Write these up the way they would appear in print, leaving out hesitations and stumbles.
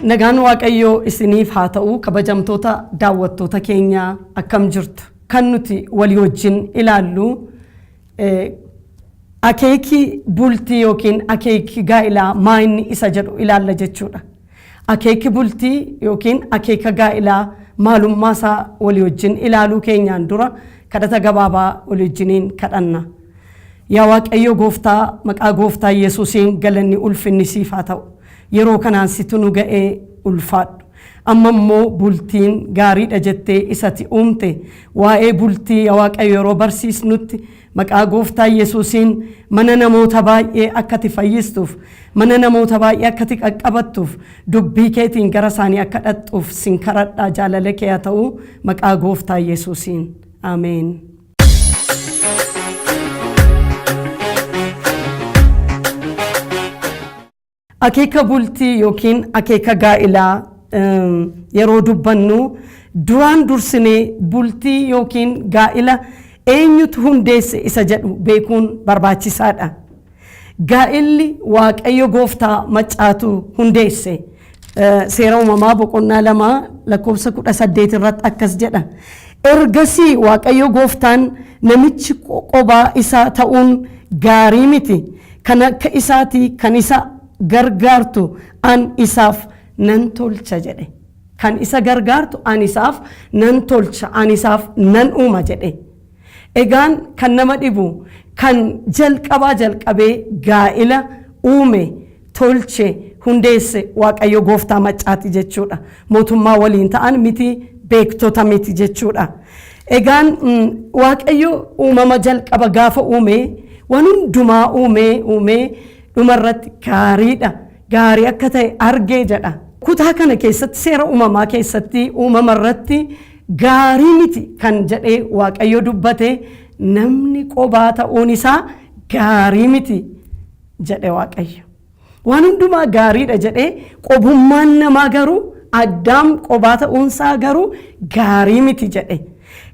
Nagaan Waaqayyoo isiniif haa ta'u kabajamtoota daawwattoota keenya akkam jirtu. Kan nuti walii wajjin ilaallu akeeki bultii yookiin akeeki gaa'ilaa maa inni isa jedhu ilaalla jechuudha. Akeeki bultii yookiin akeeka gaa'ilaa maalummaa isaa walii wajjin ilaaluu keenyaan dura kadhata gabaabaa walii wajjiniin kadhanna. Yaa Waaqayyo gooftaa maqaa gooftaa Yesuusiin galanni ulfinni siif haa ta'u. Yeroo kanaan situ nu ga'ee ulfaadhu. Amma immoo bultiin gaariidha jettee isati uumte waa'ee bultii yaa Waaqayyo yeroo barsiisnutti maqaa gooftaa Yesuusiin mana namoota baay'ee akkati fayyistuuf mana namoota baay'ee akkati qaqqabattuuf dubbii keetiin gara isaanii akka dhaqxuuf sin kadhadhaa jaalala kee haa ta'u maqaa gooftaa Yesuusiin. Ameen. Akeeka bultii yookiin akeeka gaa'ilaa yeroo dubbannu duraan dursinee bultii yookiin gaa'ila eenyutu hundeesse isa jedhu beekuun barbaachisaadha. Gaa'illi Waaqayyo gooftaa maccaatu hundeesse. Seera uumamaa boqonnaa 2 lakkoofsa 18 irratti akkas jedha. Ergasii Waaqayyo gooftaan namichi qobaa isaa ta'uun gaarii miti. Kan akka isaatii kan isa gargaartu an isaaf nan tolcha jedhe. Kan isa gargaartu an isaaf nan tolcha, an isaaf nan uuma jedhe. Egaan kan nama dhibu kan jalqabaa jalqabee gaa'ila uume, tolche, hundeesse Waaqayyo gooftaa maccaati jechuudha. Mootummaa waliin ta'an miti, beektota miti jechuudha. Egaan Waaqayyo uumama jalqaba gaafa uume waan hundumaa uumee uumee dhumarratti gaariidha. Gaarii akka ta'e argee jedha. Kutaa kana keessatti seera uumamaa keessatti uumama irratti gaarii miti kan jedhee Waaqayyo dubbate namni qobaa ta'uun isaa gaarii miti jedhe Waaqayyo. Waan hundumaa gaariidha jedhee qobummaan namaa garuu Addaam qobaa ta'uunsaa garuu gaarii miti jedhe.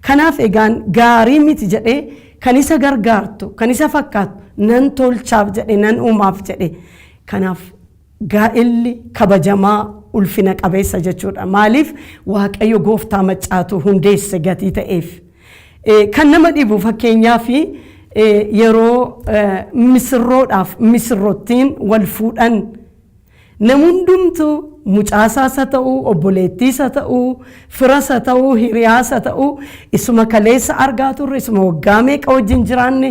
Kanaaf egaan gaarii miti jedhee kan isa gargaartu, kan isa fakkaattu nan tolchaaf jedhe, nan uumaaf jedhe. Kanaaf gaa'illi kabajamaa ulfina qabeessa jechuudha. Maaliif Waaqayyo gooftaa maccaatu hundeesse gatii ta'eef. Kan nama dhibu fakkeenyaaf yeroo misirroodhaaf misirrottiin wal fuudhan nam hundumtuu mucaasaas haa ta'u, obboleettiis haa ta'u, firas haa ta'u, hiriyaas haa ta'u, isuma kaleessa argaa turre, isuma waggaa meeqa wajjin jiraanne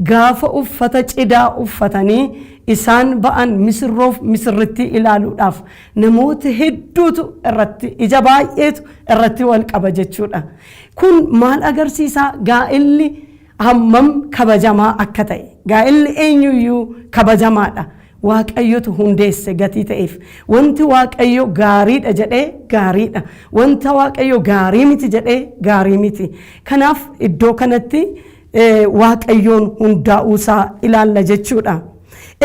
gaafa uffata cidaa uffatanii isaan ba'an misirroof misirrittii ilaaluudhaaf namoota hedduutu irratti ija baay'eetu irratti wal qaba jechuudha. Kun maal agarsiisa? Gaa'illi hammam kabajamaa akka ta'e. Gaa'illi eenyuyyuu kabajamaadha. Waaqayyotu hundeesse gatii ta'eef. Wanti Waaqayyo gaariidha jedhee gaariidha. Wanta Waaqayyo gaarii miti jedhee gaarii miti. Kanaaf iddoo kanatti Waaqayyoon hundaa'uusaa ilaalla jechuudha.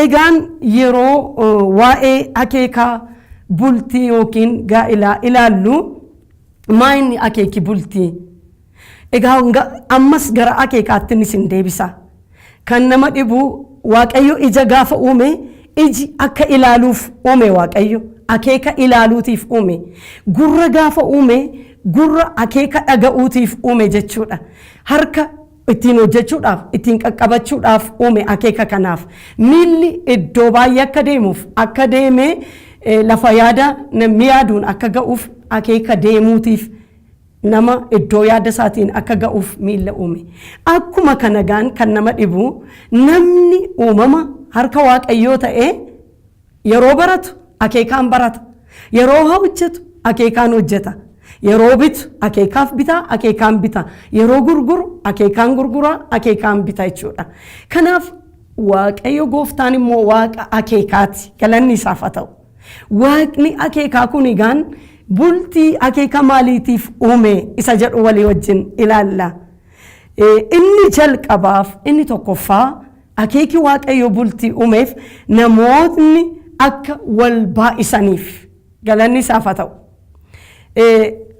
Egaan yeroo waa'ee akeekaa bultii yookiin gaa'ilaa ilaallu maa inni akeeki bultii? Egaa ammas gara akeekaatti isin deebisa. Kan nama dhibu Waaqayyo ija gaafa uume iji akka ilaaluuf uume Waaqayyo akeeka ilaaluutiif uume. Gurra gaafa uume gurra akeeka dhaga'uutiif uume jechuudha. Harka ittiin hojjechuudhaaf ittiin qaqqabachuudhaaf uume akeeka kanaaf. Miilli iddoo baay'ee akka deemuuf akka deemee lafa yaada namni yaaduun akka ga'uuf akeeka deemuutiif nama iddoo yaada isaatiin akka ga'uuf miilla uume. Akkuma kana gaan kan nama dhibu namni uumama harka Waaqayyoo ta'ee yeroo baratu akeekaan barata. Yeroo hojjetu akeekaan hojjeta. Yeroo bitu akeekaaf bitaa akeekaan bita. Yeroo gurguru akeekaan gurgura akeekaan bita jechuudha. Kanaaf Waaqayyo gooftaan immoo Waaqa akeekaati. Galanni isaaf haa ta'u. Waaqni akeekaa kun egaan bultii akeeka maaliitiif uume isa jedhu walii wajjin ilaalla. Inni jalqabaaf inni tokkoffaa akeeki Waaqayyo bultii uumeef namootni akka wal baay'isaniif galanni isaaf haa ta'u.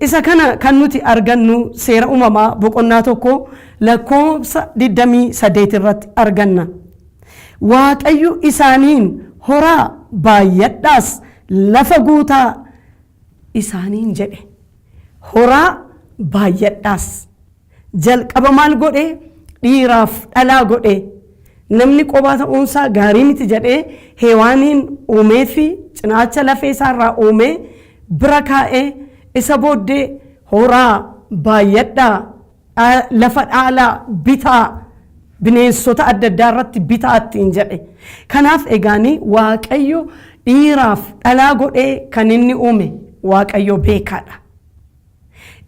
Isa kana kan nuti argannu seera uumamaa boqonnaa 1 lakkoofsa 28 irratti arganna. Waaqayyo isaaniin horaa baay'adhaas lafa guutaa isaaniin jedhe. Horaa, baay'adhaas. Jalqaba maal godhe? Dhiiraaf dhalaa godhe. Namni qobaa ta'uunsaa gaarii miti jedhee Hewaaniin uumee fi cinaacha lafee isaarraa uumee bira kaa'ee, isa booddee horaa, baay'adhaa, lafa dhaalaa, bitaa, bineensota adda addaa irratti bitaa ittiin jedhe. Kanaaf egaanii Waaqayyo dhiiraaf dhalaa godhee kan inni uume Waaqayyo beekaadha.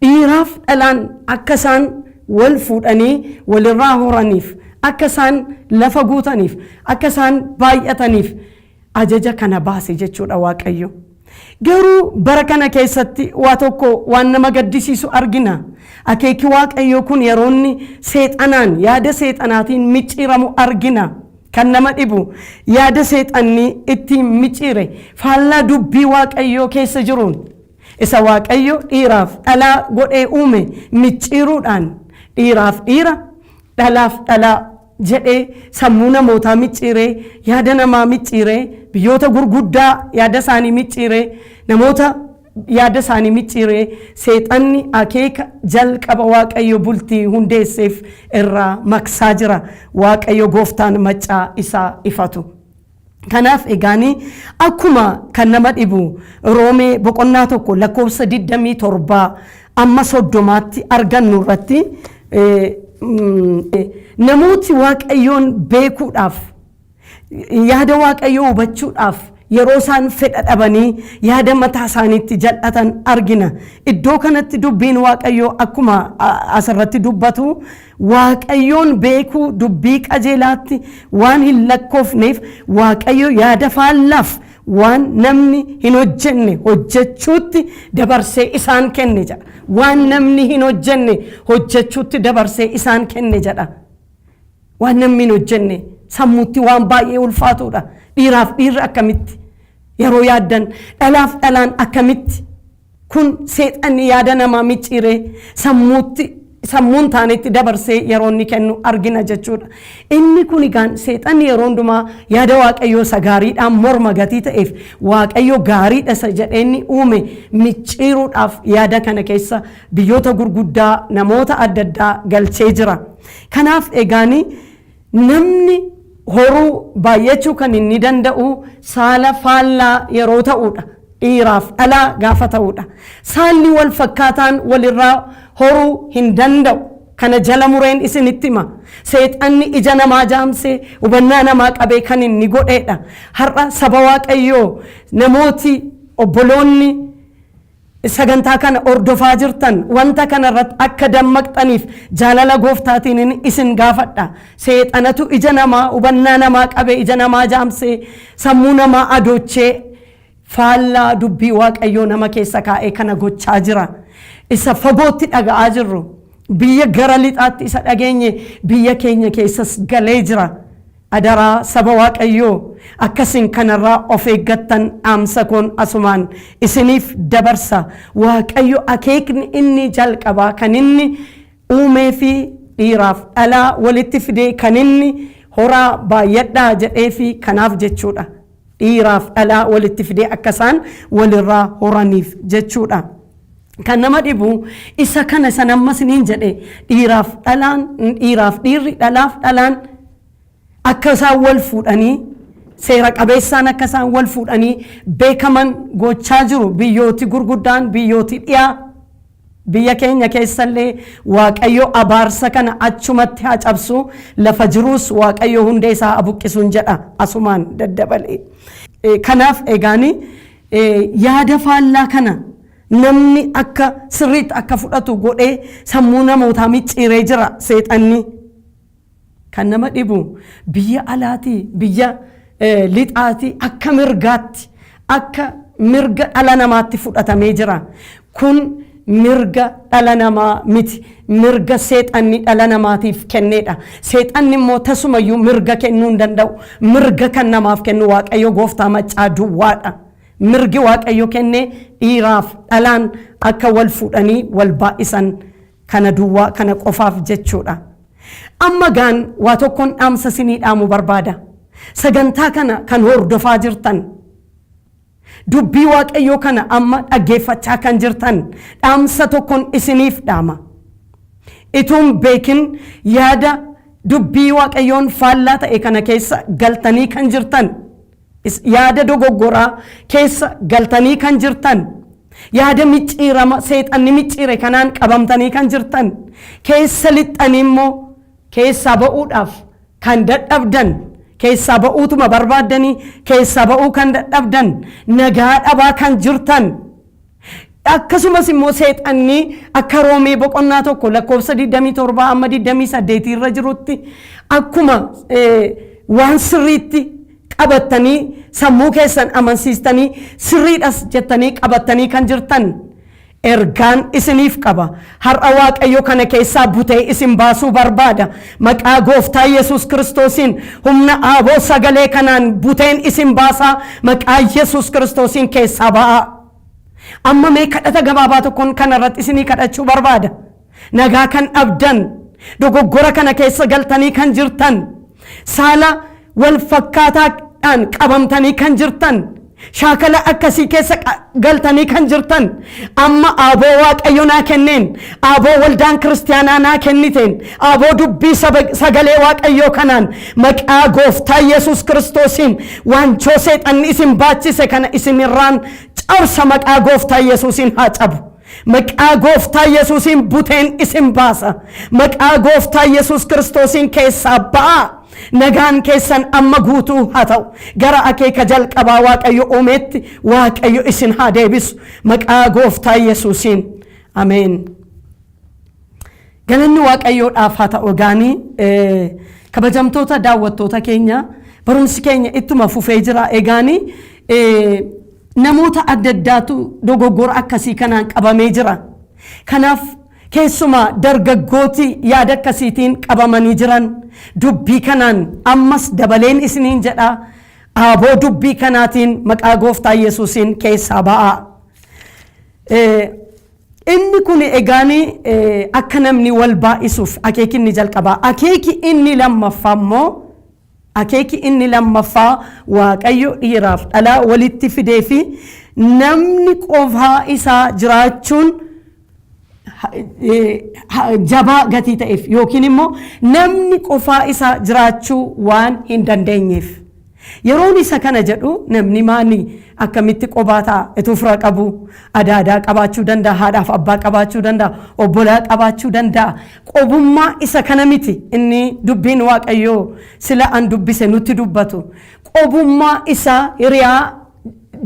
Dhiiraaf dhalaan akka isaan wal fuudhanii walirraa horaniif, akka isaan lafa guutaniif, akka isaan baay'ataniif ajaja kana baase jechuudha Waaqayyo. Garuu bara kana keessatti waa tokko waan nama gaddisiisu argina. Akeeki Waaqayyo kun yeroo inni seexanaan, yaada seexanaatiin micciiramu argina. Kan nama dhibu, yaada seexanni ittiin micciire faallaa dubbii Waaqayyoo keessa jiruun, isa Waaqayyo dhiiraaf dhalaa godhee uume micciiruudhaan, dhiiraaf dhiira, dhalaaf dhalaa jedhee sammuu namootaa micciiree, yaada namaa micciiree, biyyoota gurguddaa yaada isaanii micciiree, namoota yaada isaanii micciiree, seexanni akeeka jalqaba Waaqayyo bultii hundeesseef irraa maksaa jira. Waaqayyo gooftaan maccaa isaa ifatu. Kanaaf egaanii akkuma kan nama dhibu Roomee boqonnaa 1 lakkoofsa 27 amma 30tti argannu irratti, namooti Waaqayyoon beekuudhaaf, yaada Waaqayyoo hubachuudhaaf yeroo isaan fedha dhabanii yaada mataa isaaniitti jal'atan argina. Iddoo kanatti dubbiin Waaqayyoo akkuma asirratti dubbatu, Waaqayyoon beekuu dubbii qajeelaatti waan hin lakkoofneef, Waaqayyo yaada faallaaf waan namni hin hojjenne hojjechuutti dabarsee isaan kenne jedha. Waan namni hin hojjenne hojjechuutti dabarsee isaan kenne jedha. Waan namni hin hojjenne sammuutti waan baay'ee ulfaatudha. Dhiiraaf dhiirri akkamitti yeroo yaaddan, dhalaaf dhalaan akkamitti? Kun seexanni yaada namaa micciiree sammuutti, sammuun taanetti dabarsee yeroo inni kennu argina jechuudha. Inni kun egaan seexanni yeroo hundumaa yaada Waaqayyoo isa gaariidhaan morma gatii ta'eef, Waaqayyo gaariidha isa jedhee inni uume micciiruudhaaf yaada kana keessa biyyoota gurguddaa, namoota adda addaa galchee jira. Kanaaf egaani namni horuu, baay'achuu kan inni danda'u saala faallaa yeroo ta'uudha. Dhiiraaf dhalaa gaafa ta'uudha. Saalli wal fakkaataan walirraa horuu hin danda'u. Kana jala mureen isinitti hima. Seexanni ija namaa jaamsee, hubannaa namaa qabee kan inni godheedha. Har'a saba Waaqayyoo, namooti obboloonni sagantaa kana hordofaa jirtan, wanta kana irratti akka dammaqxaniif jaalala gooftaatiin isin gaafadha. Seexanatu ija namaa, hubannaa namaa qabee, ija namaa jaamsee, sammuu namaa adoochee, faallaa dubbii Waaqayyoo nama keessa kaa'ee kana gochaa jira. Isa fagootti dhaga'aa jirru, biyya gara lixaatti isa dhageenye, biyya keenya keessas galee jira. Adaraa saba Waaqayyoo, akkasin kanarraa of eeggattan dhaamsa koon asumaan isiniif dabarsa. Waaqayyo akeekni inni jalqabaa kan inni uumee fi dhiiraaf dhalaa walitti fidee, kan inni horaa, baay'adhaa jedhee fi kanaaf jechuudha. Dhiiraaf dhalaa walitti fidee akka isaan walirraa horaniif jechuudha. Kan nama dhibu isa kana san ammas niin jedhe, dhiiraaf dhalaan, dhiiraaf dhiirri, dhalaaf dhalaan akka isaan wal fuudhanii, seera qabeessaan akka isaan wal fuudhanii beekaman gochaa jiru biyyooti gurguddaan, biyyooti dhiyaa. Biyya keenya keessallee Waaqayyo abaarsa kana achumatti haa cabsu, lafa jiruus Waaqayyo hundee isaa haa buqqisuun jedha asumaan daddabalee. Kanaaf egaani yaada faallaa kana namni akka sirriitti akka fudhatu godhee sammuu namootaa micciiree jira seexanni. Kan nama dhibu biyya alaatii, biyya lixaatii akka mirgaatti, akka mirga dhala namaatti fudhatamee jira. Kun mirga dhala namaa miti. Mirga seexanni dhala namaatiif kenneedha. Seexanni immoo tasumayyuu mirga kennuu hin danda'u. Mirga kan namaaf kennu Waaqayyo gooftaa maccaa duwwaadha. Mirgi Waaqayyo kenne dhiiraaf dhalaan akka wal fuudhanii wal baay'isan kana duwwaa, kana qofaaf jechuudha. Amma gaan waa tokkoon dhaamsa sinii dhaamu barbaada. Sagantaa kana kan hordofaa jirtan, Dubbii Waaqayyoo kana amma dhaggeeffachaa kan jirtan, dhaamsa tokkoon isiniif dhaama. Ituun beekin yaada dubbii Waaqayyoon faallaa ta'e kana keessa galtanii kan jirtan, yaada dogoggoraa keessa galtanii kan jirtan, yaada micciirama seexanni micciire kanaan qabamtanii kan jirtan, keessa lixxanii immoo keessaa ba'uudhaaf kan dadhabdan, keessaa ba'uutuma barbaaddanii keessaa ba'uu kan dadhabdan, nagaa dhabaa kan jirtan, akkasumas immoo seexanni akka Roomee boqonnaa 1 lakkoofsa 27 amma 28 irra jirutti akkuma waan sirriitti qabattanii, sammuu keessan amansiistanii, sirriidhas jettanii qabattanii kan jirtan, ergaan isiniif qaba. Har'a Waaqayyo kana keessaa butee isin baasuu barbaada. Maqaa Gooftaa Yesus Kiristoosiin, humna aaboo sagalee kanaan buteen isin baasaa. Maqaa Yesus Kiristoosiin keessaa ba'aa. Amma mee kadhata gabaabaa tokkoon kana irratti isinii kadhachuu barbaada. Nagaa kan dhabdan, dogoggora kana keessa galtanii kan jirtan, saala wal fakkaataadhaan qabamtanii kan jirtan, shaakala akkasii keessa galtanii kan jirtan, amma aaboo Waaqayyo naa kenneen, aaboo waldaan kiristaanaa naa kenniteen, aaboo dubbii sagalee Waaqayyoo kanaan, maqaa Gooftaa Yesus Kiristoosiin waanjoo seexanni isin baachise kana isinirraan cabsa. Maqaa Gooftaa Yesuusiin haa cabu. Maqaa Gooftaa Yesuusiin buteen isin baasa. Maqaa Gooftaa Yesuus Kiristoosiin keessaa ba'aa. Nagaan keessan amma guutuu haa ta'u. Gara akeeka jalqabaa Waaqayyo uumeetti Waaqayyo isin haa deebisu, maqaa Gooftaa Yesuusiin. Ameen. Galanni Waaqayyoodhaaf haa ta'u. Gaanii kabajamtoota daawwattoota keenya, barumsi keenya ittuma fufee jira. Egaanii namoota adda addaatu dogoggora akkasii kanaan qabamee jira. Kanaaf keessumaa dargaggooti yaada akkasiitiin qabamanii jiran, dubbii kanaan ammas dabaleen isiniin jedha, aaboo dubbii kanaatiin maqaa Gooftaa Yesuusiin keessaa ba'aa. Inni kun egaani akka namni wal baay'isuuf akeeki inni jalqabaa. Akeeki inni lammaffaa immoo, akeeki inni lammaffaa Waaqayyo dhiiraaf dhalaa walitti fidee fi namni qofaa isaa jiraachuun jabaa gatii ta'eef, yookiin immoo namni qofaa isaa jiraachuu waan hin dandeenyeef. Yeroon isa kana jedhu, namni maani akkamitti qobaa ta'a? Ituu fira qabu, adaadaa qabaachuu danda'a, haadhaaf abbaa qabaachuu danda'a, obbolaa qabaachuu danda'a. Qobummaa isa kana miti inni dubbiin Waaqayyoo sila an dubbise nutti dubbatu. Qobummaa isaa hiriyaa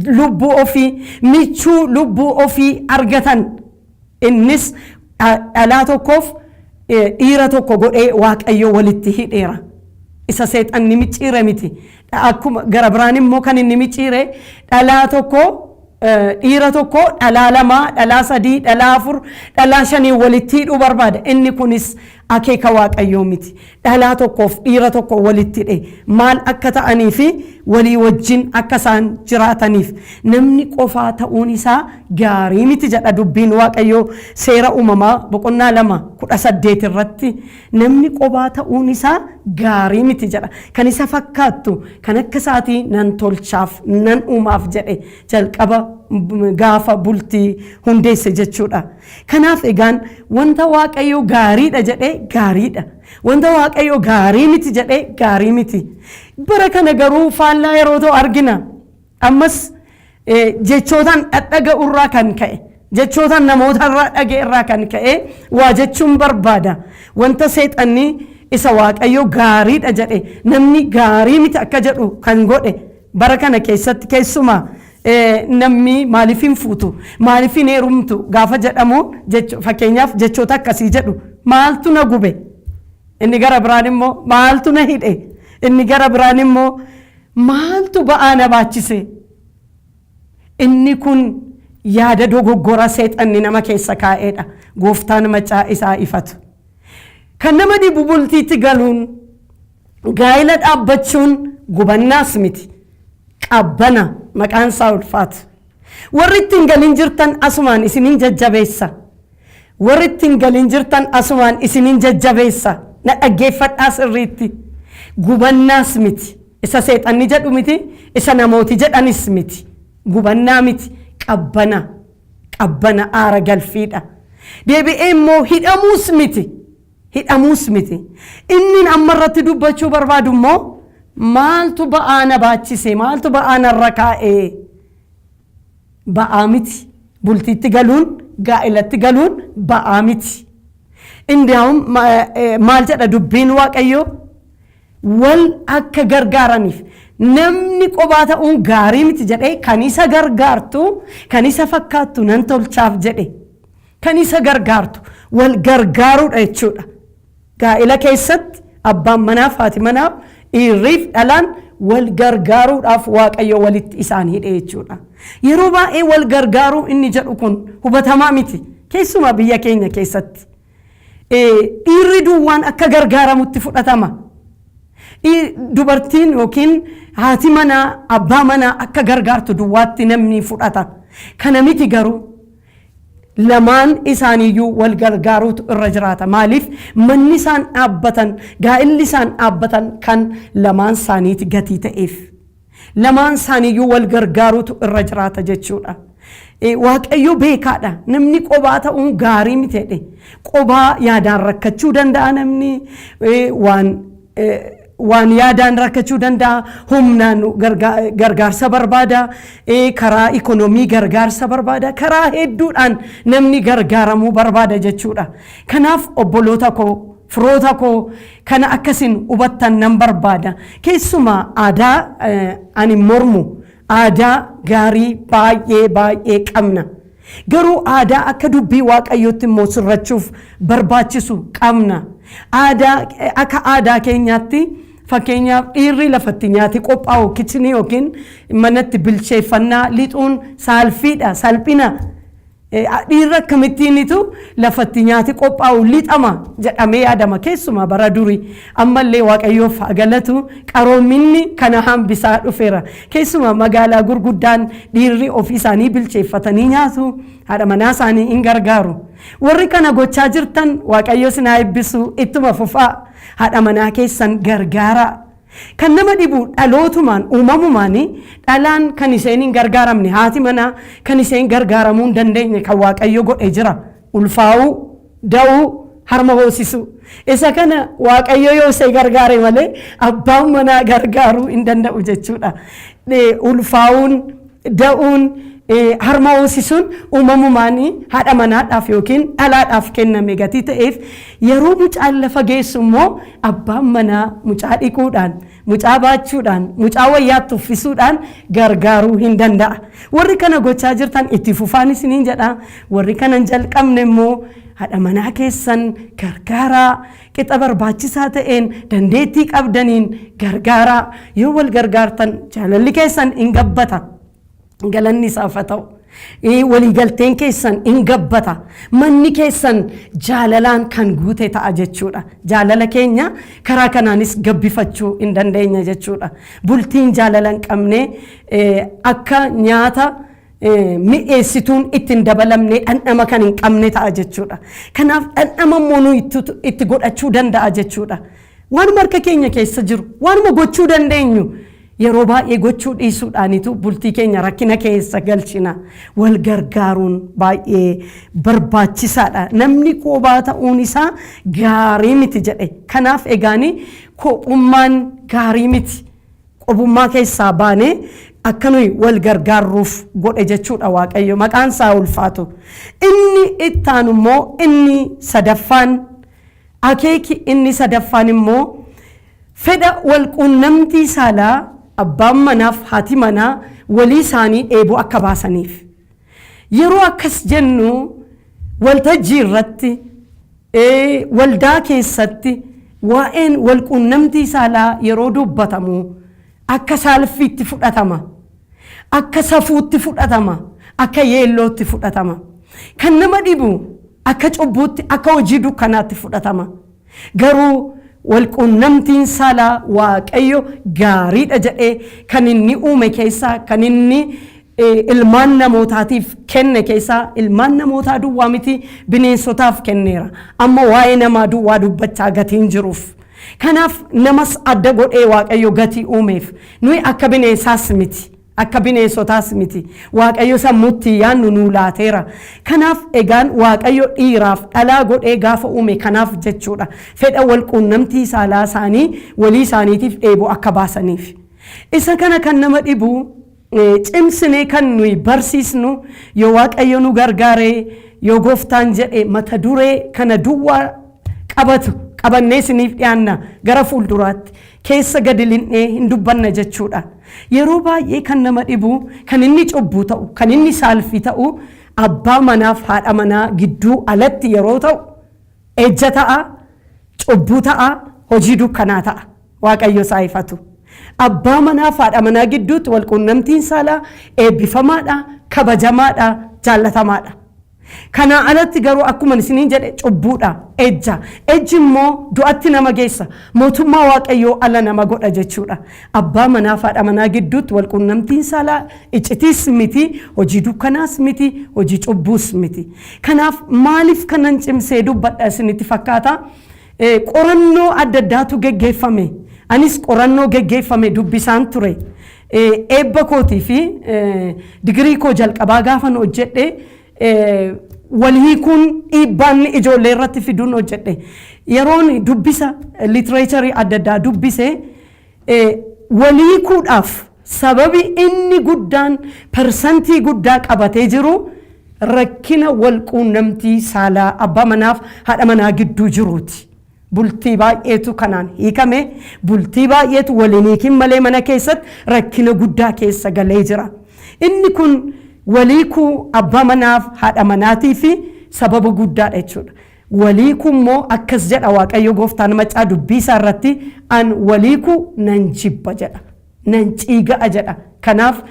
lubbuu ofii, michuu lubbuu ofii argatan. Innis dhalaa tokkoof dhiira tokko godhee Waaqayyo walitti hidheera. Isa seexanni micciire miti. Akkuma gara biraan immoo kan inni micciire, dhalaa tokko, dhiira tokko, dhalaa lama, dhalaa sadii, dhalaa afur, dhalaa shanii walitti hidhuu barbaada. Inni kunis akeeka Waaqayyoo miti. Dhalaa tokkoof dhiira tokko walitti hidhe maal akka ta'anii fi walii wajjin akka isaan jiraataniif. Namni qofaa ta'uun isaa gaarii miti jedha dubbiin Waaqayyoo Seera Uumamaa boqonnaa 2:18 irratti. Namni qofaa ta'uun isaa gaarii miti jedha. Kan isa fakkaattu, kan akka isaatii nan tolchaaf, nan uumaaf jedhe, jalqaba gaafa bultii hundeesse jechuudha. Kanaaf egaan wanta Waaqayyo gaariidha jedhee gaariidha. Wanta Waaqayyo gaarii miti jedhee gaarii miti. Bara kana garuu faallaa yeroo ta'u argina. Ammas jechootaan dhadhaga'urraa kan ka'e, jechootaan namoota irraa dhaga'e irraa kan ka'e waa jechuun barbaada. Wanta seexanni isa Waaqayyo gaariidha jedhe namni gaarii miti akka jedhu kan godhe, bara kana keessatti keessumaa namni maaliif hin fuutu, maaliif hin heerumtu gaafa jedhamu, fakkeenyaaf jechoota akkasii jedhu: "Maaltu na gube?" Inni gara biraan immoo, "Maaltu na hidhe?" Inni gara biraan immoo, "Maaltu ba'aa na baachise?" Inni kun yaada dogoggora seexanni nama keessa kaa'eedha. Gooftaan macaa isaa ifatu. Kan nama dhibu, bultiitti galuun, gaa'ila dhaabbachuun gubannaas miti. Qabbana, maqaan isaa ulfaatu. Warri ittiin galin jirtan asumaan isiniin jajjabeessa. Warri ittiin galin jirtan asumaan isiniin jajjabeessa. Na dhaggeeffadhaa sirriitti. Gubannaas miti. Isa seexanni jedhu miti. Isa namooti jedhanis miti. Gubannaa miti, qabbana. Qabbana, aara galfiidha. Deebi'ee immoo hidhamuus miti. Hidhamuus miti. Inni amma irratti dubbachuu barbaadu immoo maaltu ba'aa na baachise, maaltu ba'aa narra kaa'ee? Ba'aa miti. Bultiitti galuun, gaa'elatti galuun ba'aa miti. Indiyaawum maal jedha dubbiin Waaqayyoo? Wal akka gargaaraniif, namni qobaa ta'uun gaarii miti jedhee, kan isa gargaartu, kan isa fakkaattu nan tolchaaf jedhe. Kan isa gargaartu, wal gargaaruudha jechuudha. Gaa'ela keessatti abbaan manaaf haati manaaf, dhiirriif dhalaan wal gargaaruudhaaf Waaqayyo walitti isaan hidhe jechuudha. Yeroo baay'ee wal gargaaruu inni jedhu kun hubatamaa miti. Keessumaa biyya keenya keessatti. Dhiirri duwwaan akka gargaaramutti fudhatama. Dubartiin yookiin haati manaa abbaa manaa akka gargaartu duwwaatti namni fudhata. Kana miti garuu, lamaan isaaniiyyuu wal gargaaruutu irra jiraata. Maaliif? Manni isaan dhaabbatan, gaa'illi isaan dhaabbatan kan lamaan isaaniiti gatii ta'eef. Lamaan isaaniiyyuu wal gargaaruutu irra jiraata jechuudha. Waaqayyo beekaadha. Namni qobaa ta'uun gaarii miti jedhe. Qobaa yaadaan rakkachuu danda'a namni, waan yaadaan rakkachuu danda'a, humnaan gargaarsa barbaada, karaa ikonoomii gargaarsa barbaada, karaa hedduudhaan namni gargaaramuu barbaada jechuudha. Kanaaf obboloota koo, firoota koo, kana akkasin hubattan nan barbaada. Keessumaa aadaa ani mormu, aadaa gaarii baay'ee baay'ee qabna. Garuu aadaa akka dubbii Waaqayyootti immoo sirrachuuf barbaachisu qabna. Aadaa akka aadaa keenyaatti, fakkeenyaaf, dhiirri lafatti nyaati qophaa'u, kitchen yookiin manatti bilcheeffannaa lixuun saalfiidha, salphina. Dhiirri akkamittiinitu lafatti nyaati qophaa'u lixama jedhamee yaadama, keessumaa bara durii. Ammallee Waaqayyoof haa galatu, qaroominni kana hambisaa dhufeera. Keessumaa magaalaa gurguddaan dhiirri ofii isaanii bilcheeffatanii nyaatu, haadha manaa isaanii hin gargaaru. Warri kana gochaa jirtan, Waaqayyo isin haa eebbisu, ittuma fufaa, haadha manaa keessan gargaaraa. Kan nama dhibu, dhalootumaan, uumamumaan dhalaan kan isheen hin gargaaramne, haati manaa kan isheen gargaaramuu hin dandeenye kan Waaqayyo godhe jira. Ulfaa'uu, da'uu, harma hoosisuu. Isa kana Waaqayyo yoo ishee gargaare malee abbaan manaa gargaaruu hin danda'u jechuudha. Ulfaa'uun, da'uun, harma hoosisuun uumamumaan haadha manaadhaaf yookiin dhalaadhaaf kenname gatii ta'eef, yeroo mucaan lafa geessu immoo abbaan manaa mucaa dhiquudhaan, mucaa baachuudhaan, mucaa wayyaatti uffisuudhaan gargaaruu hin danda'a. Warri kana gochaa jirtan itti fufaan isiniin jedha. Warri kana hin jalqabne immoo haadha manaa keessan gargaaraa, qixa barbaachisaa ta'een, dandeettii qabdaniin gargaaraa. Yoo wal gargaartan jaalalli keessan hin gabbata. Galanni isaaf haa ta'u. Waliigalteen keessan hin gabbata. Manni keessan jaalalaan kan guute ta'a jechuudha. Jaalala keenya karaa kanaanis gabbifachuu hin dandeenya jechuudha. Bultiin jaalala hin qabne akka nyaata mi'eessituun ittiin dabalamne dhandhama kan hin qabne ta'a jechuudha. Kanaaf dhandhama immoo nu itti godhachuu danda'a jechuudha. Waanuma harka keenya keessa jiru, waanuma gochuu dandeenyu yeroo baay'ee gochuu dhiisuudhaanitu bultii keenya rakkina keessa galchina. Wal gargaaruun baay'ee barbaachisaadha. Namni kophaa ta'uun isaa gaarii miti jedhe. Kanaaf egaani kophummaan gaarii miti. Qobummaa keessaa baanee akka nuyi wal gargaarruuf godhe jechuudha Waaqayyo. Maqaan isaa ulfaatu. Inni ittaanu immoo, inni sadaffaan, akeeki inni sadaffaan immoo fedha wal quunnamtii saalaa abbaan manaaf haati manaa walii isaanii dheebuu akka baasaniif. Yeroo akkas jennu, waltajjii irratti, waldaa keessatti waa'een wal quunnamtii saalaa yeroo dubbatamu akka saalfiitti fudhatama. Akka safuutti fudhatama. Akka yeellootti fudhatama. Kan nama dhibu, akka cubbuutti, akka hojii dukkanaatti fudhatama. Garuu walquunnamtiin saalaa Waaqayyo gaariidha jedhee kan inni uume keessaa, kan inni ilmaan namootaatiif kenne keessaa, ilmaan namootaa duwwaa miti, bineensotaaf kenneera. Amma waa'ee namaa duwwaa dubbachaa gatiin jiruuf. Kanaaf namas adda godhee Waaqayyo gatii uumeef, nuyi akka bineensaas miti. Akka bineensotaas miti. Waaqayyo sammuutti yaannu nuu laateera. Kanaaf egaan Waaqayyo dhiiraaf dhalaa godhee gaafa uume kanaaf jechuudha. Fedha wal quunnamtii saalaa isaanii walii isaaniitiif dheebuu akka baasaniif. Isa kana kan nama dhibu, cimsinee kan nuyi barsiisnu, yoo Waaqayyo nu gargaaree, yoo gooftaan jedhe, mata duree kana duwwaa qabatu qabannee isiniif dhiyaanna, gara fuulduraatti keessa gadi linnee hin dubbanna jechuudha. Yeroo baay'ee kan nama dhibu, kan inni cubbuu ta'u, kan inni saalfii ta'u, abbaa manaaf haadha manaa gidduu alatti yeroo ta'u ejja ta'a, cubbuu ta'a, hojii dukkanaa ta'a. Waaqayyo isaa ifatu. Abbaa manaaf haadha manaa gidduutti walquunnamtiin saalaa eebbifamaadha, kabajamaadha, jaallatamaadha. Kanaa alatti garuu akkuma isiniin jedhe cubbuudha, ejja. Ejji immoo du'atti nama geessa. Mootummaa Waaqayyoo ala nama godha jechuudha. Abbaa manaaf haadha manaa gidduutti walquunnamtiin saalaa iccitiis miti, hojii dukkanaas miti, hojii cubbuus miti. Kanaaf maaliif kanan cimsee dubbadha isinitti fakkaata? Qorannoo adda addaatu geggeeffame. Anis qorannoo geggeeffame dubbisaan ture. Eebba kootii fi digirii koo jalqabaa gaafan hojjedhe, wal hiikuun dhiibbaan ijoollee irratti fiduun hojjedhe. Yeroon dubbisa literature adda addaa dubbise, wal hiikuudhaaf sababi inni guddaan persentii guddaa qabatee jiru rakkina wal quunnamtii saalaa abbaa manaaf haadha manaa gidduu jiruuti. Bultii baay'eetu kanaan hiikame, bultii baay'eetu waliin hiikin malee mana keessatti rakkina guddaa keessa galee jira. Inni kun waliikuu abbaa manaaf haadha manaatii fi sababa guddaadha jechuudha. Waliikuu immoo akkas jedha Waaqayyo gooftaan macaa dubbii isaa irratti, "An waliikuu nan jibba" jedha. "Nan ciiga'a" jedha. Kanaaf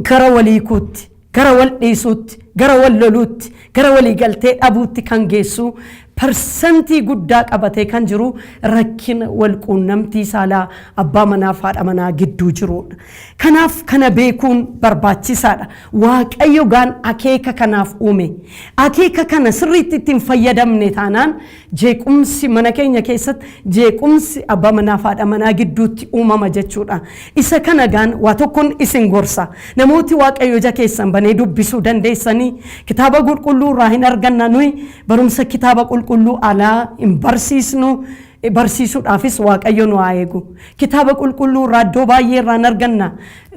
gara waliikuutti, gara wal dhiisuutti, gara wal loluutti, gara walii galtee dhabuutti kan geessu, persentii guddaa qabatee kan jiru rakkina wal quunnamtii saalaa abbaa manaaf haadha manaa gidduu jirudha. Kanaaf kana beekuun barbaachisaadha. Waaqayyo gaan akeeka kanaaf uume. Akeeka kana sirriitti ittiin fayyadamne taanaan jeequmsi mana keenya keessatti, jeequmsi abbaa manaaf haadha manaa gidduutti uumama jechuudha. Isa kana gaan waa tokkoon isin gorsa. Namooti Waaqayyo ija keessan banee dubbisuu dandeessanii kitaaba qulqulluu irraa hin arganna. Nuyi barumsa kitaaba qulqulluu alaa hin barsiisnu. Barsiisuudhaafis Waaqayyo nu haa eegu. Kitaaba qulqulluu irraa iddoo baay'ee irraa hin arganna.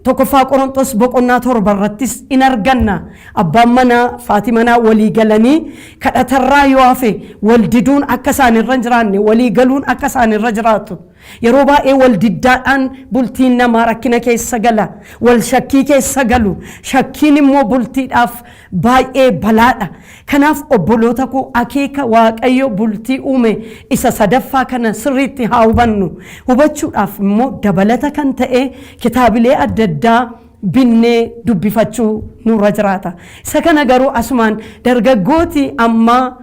1ffaa Qorontos boqonnaa 7 irrattis in arganna. Abbaan manaa faati manaa walii galanii kadhatarraa yoo hafe wal diduun akka isaan irra hin jiraanne, walii galuun akka isaan irra jiraatu. Yeroo baay'ee wal diddaadhaan bultiin namaa rakkina keessa gala. Wal shakkii keessa galu. Shakkiin immoo bultiidhaaf baay'ee balaadha. Kanaaf obboloota koo, akeeka Waaqayyo bultii uume isa sadaffaa kana sirriitti haa hubannu. Hubachuudhaaf immoo dabalata kan ta'e kitaabilee adda addaa binnee dubbifachuu nurra jiraata. Isa kana garuu asumaan dargaggooti ammaa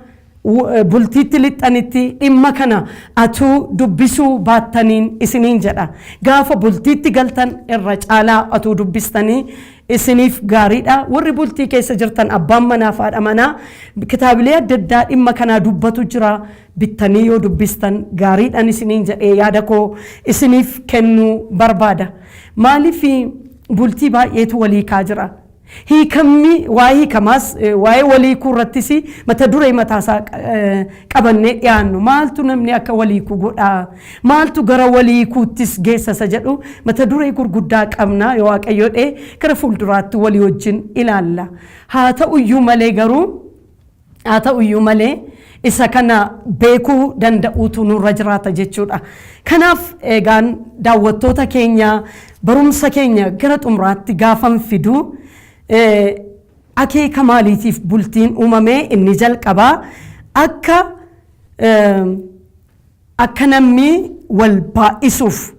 bultiitti lixxanitti dhimma kana atuu dubbisuu baattaniin isiniin jedha. Gaafa bultiitti galtan irra caalaa atuu dubbistanii isiniif gaariidha. Warri bultii keessa jirtan, abbaan manaa fi haadha manaa, kitaabilee adda addaa dhimma kanaa dubbatu jira. Bittanii yoo dubbistan gaariidhaan isiniin jedhee yaada koo isiniif kennuu barbaada. Maaliif bultii baay'eetu walii kaa jira? Hiikamni waa'ee hiikamaas, waa'ee waliikuu irrattis mata duree mataasaa qabannee dhiyaannu, maaltu namni akka waliikuu godhaa, maaltu gara waliikuuttis geessa isa jedhu mata duree gurguddaa qabna. Yoo Waaqayyo dhee gara fuulduraatti walii wajjin ilaalla. Haa ta'uyyuu malee isa kana beekuu danda'uutu nurra jiraata jechuudha. Kanaaf egaan daawwattoota keenya, barumsa keenya gara xumuraatti gaafan fidu, akeeka maaliitiif bultiin uumame? Inni jalqabaa akka namni wal baay'isuuf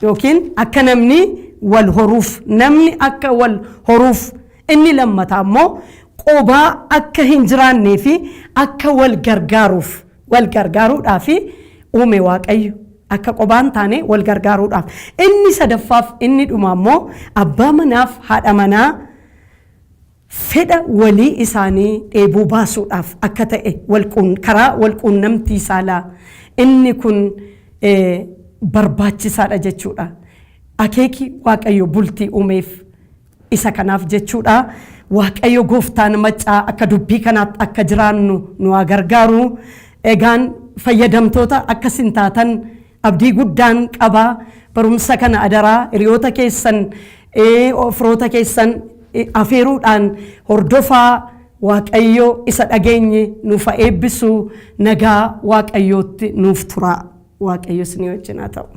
yookiin akka namni wal horuuf, namni akka wal horuuf. Inni lammataa immoo qobaa akka hin jiraannee fi akka wal gargaaruuf, wal gargaaruudhaa fi uume Waaqayyo, akka qobaa hin taane wal gargaaruudhaaf. Inni sadaffaaf inni dhuma immoo abbaa manaaf haadha manaa fedha walii isaanii dheebuu baasuudhaaf akka ta'e karaa wal quunnamtii saalaa inni kun barbaachisaadha jechuudha. Akeeki Waaqayyo bultii uumeef isa kanaaf jechuudha. Waaqayyo gooftaan maccaa akka dubbii kanaatti akka jiraannu nu haa gargaaru. Egaan fayyadamtoota akkasin taatan abdii guddaan qaba. Barumsa kana adaraa hiriyoota keessan, firoota keessan afeeruudhaan hordofaa. Waaqayyo isa dhageenye nuuf haa eebbisu. Nagaa Waaqayyootti nuuf tura. Waaqayyo isinii wajjin haa ta'u.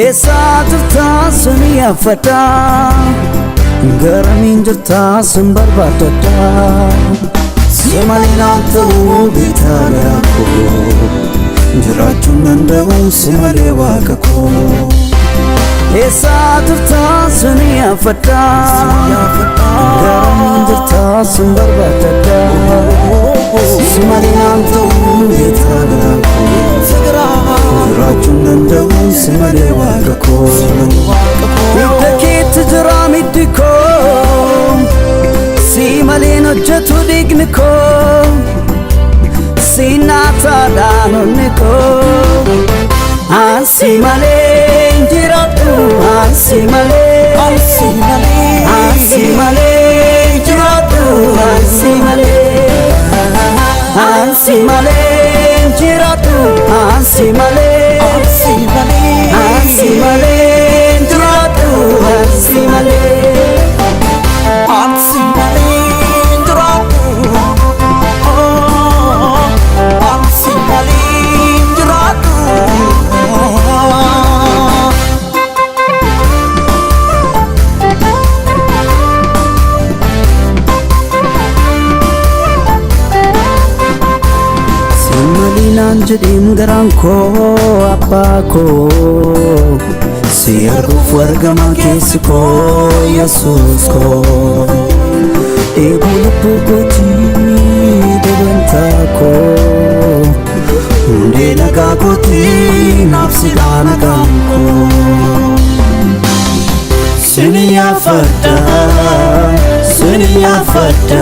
Eessa jirtaa sun yaafadha, garamiin jirtaa sun barbaadadha. Si malee naan ta'uu bitaa garaa koo, jiraachuun danda'u si malee waaqa koo. Eessa jirtaa sun yaafadha, garamiin jirtaa sun barbaadadha. Si malee naan ta'uu bitaa garaa koo, jiraachuun danda'u si malee waaqa koo. Hidda keetti jira middi koo, si maleen hojjetu dhiigni koo, si naataadhaan onni koo. Ansi malee hin jiraadhu, ansi malee, ansi malee, ansi malee hin jiraadhu, ansi malee, ansi malee hin jiraadhu, ansi malee, ansi malee, ansi malee hin jiraadhu, ansi malee, ansi malee hin jiraadhu, ansi malee hin jiraadhu. Si malee naan jedheem garaan koo abbaa koo, si arguuf argama keessi koo Yesuus koo. Dheebuu lubbuu kootii deebantaa koo, hundee nagaa kootii naaf sidhaa nagaan koo. Sini yaafadha, sini yaafadha,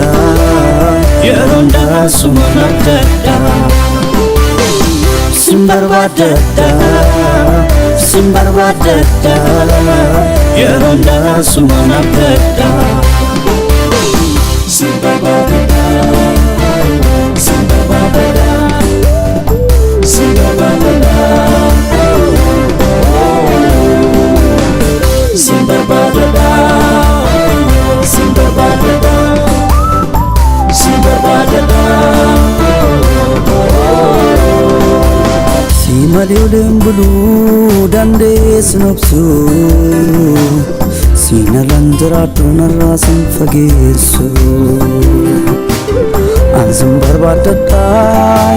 yeroon daasuma nabdadha. Sin barbaadadha, sin barbaadadha, yeroon daasuma nabdadha. Sin barbaadadha, sin barbaadadha, sin barbaadadha. Sin barbaadadha, sin barbaadadha, sin barbaadadha. Si malee oleen buluu dandeessu obsu, si nalan jiraadhu narraa sin fageessu. Ansin barbaadadha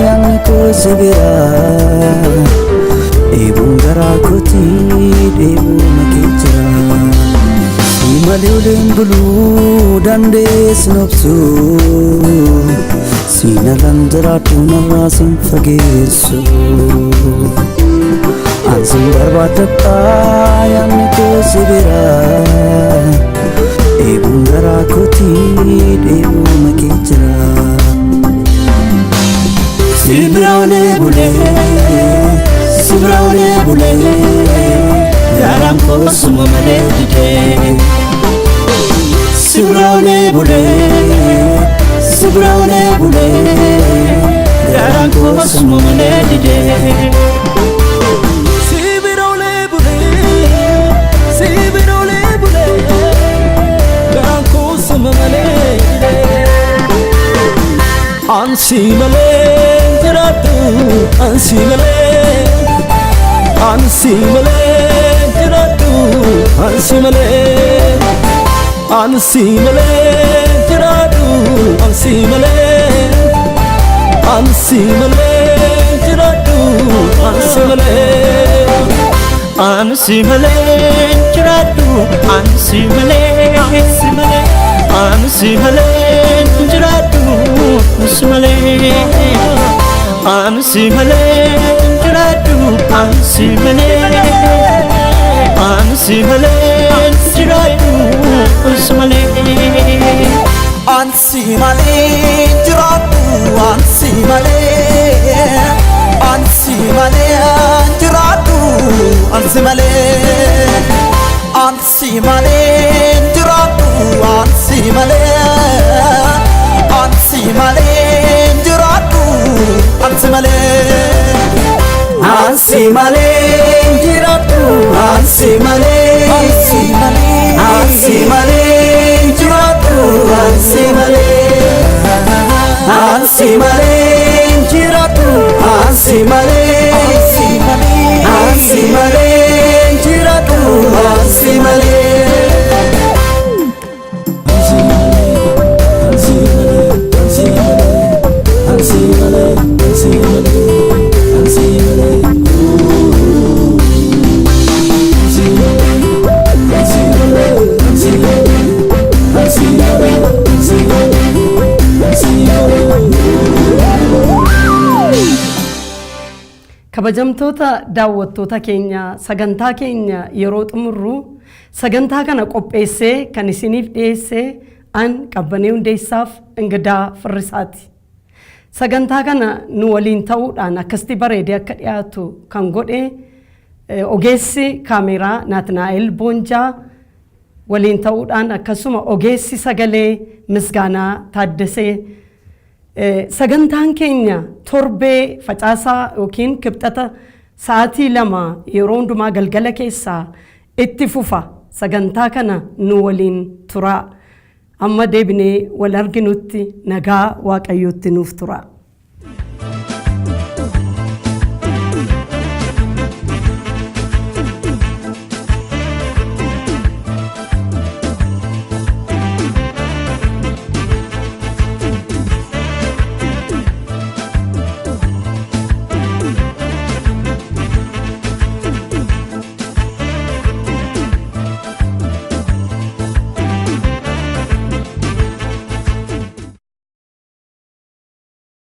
yaadni koo si bira, dheebuun garaa kootii dheebuu makee jira. Si malee oleen buluu dandeessu obsu, si nalan jiraadhu narraa sin fageessu. Ansin barbaadadha yaadni koo si bira, dheebuun garaa kootii dheebuu makee jira. Si bira olee bulee, si bira olee bulee, garaan koo suma malee didee. Si bira olee bulee, si bira olee bulee, garaan koo suma malee didee. Si bira olee bulee, si bira olee bulee, garaan koo suma malee didee. Ansi malee jiraadhu, ansi malee, ansi malee jiraadhu, ansi malee, ansi malee jiraadhu. jiraadhu ansi malee, ansi malee jiraadhu ansi malee, ansi malee jiraadhu ansi malee, ansi malee, ansi malee jiraadhu ansi malee, ansi malee jiraadhu ansi malee, ansi malee jiraadhu ansi malee. Ansi malee jiraadhu ansi malee, ansi malee jiraadhu ansi malee, ansi malee jiraadhu ansi malee, ansi malee jiraadhu ansi malee, ansi malee jiraadhu ansi malee, ansi malee, ansi malee jiraadhu ansi malee, ansi malee jiraadhu ansi malee, ansi malee, ansi malee jiraadhu ansi malee. Ansi malee, ansi malee, ansi malee, ansi malee, ansi malee, ansi malee, ansi malee, ansi malee, ansi malee. Kabajamtoota daawwattoota keenya, sagantaa keenya yeroo xumurru, sagantaa kana qopheessee kan isiniif dhiyeesse an Qabbanee Hundeessaaf Ingidaa Firrisaati. Sagantaa kana nu waliin ta'uudhaan akkasitti bareedee akka dhiyaatu kan godhe ogeessi kaameeraa Naatnaa'el Boonjaa waliin ta'uudhaan, akkasuma ogeessi sagalee Misgaanaa Taaddasee. Sagantaan keenya torbee facaasaa yookiin Kibxata sa'aatii 2 yeroo hundumaa galgala keessaa itti fufa. Sagantaa kana nu waliin turaa. Amma deebinee wal arginutti nagaa Waaqayyootti nuuf turaa.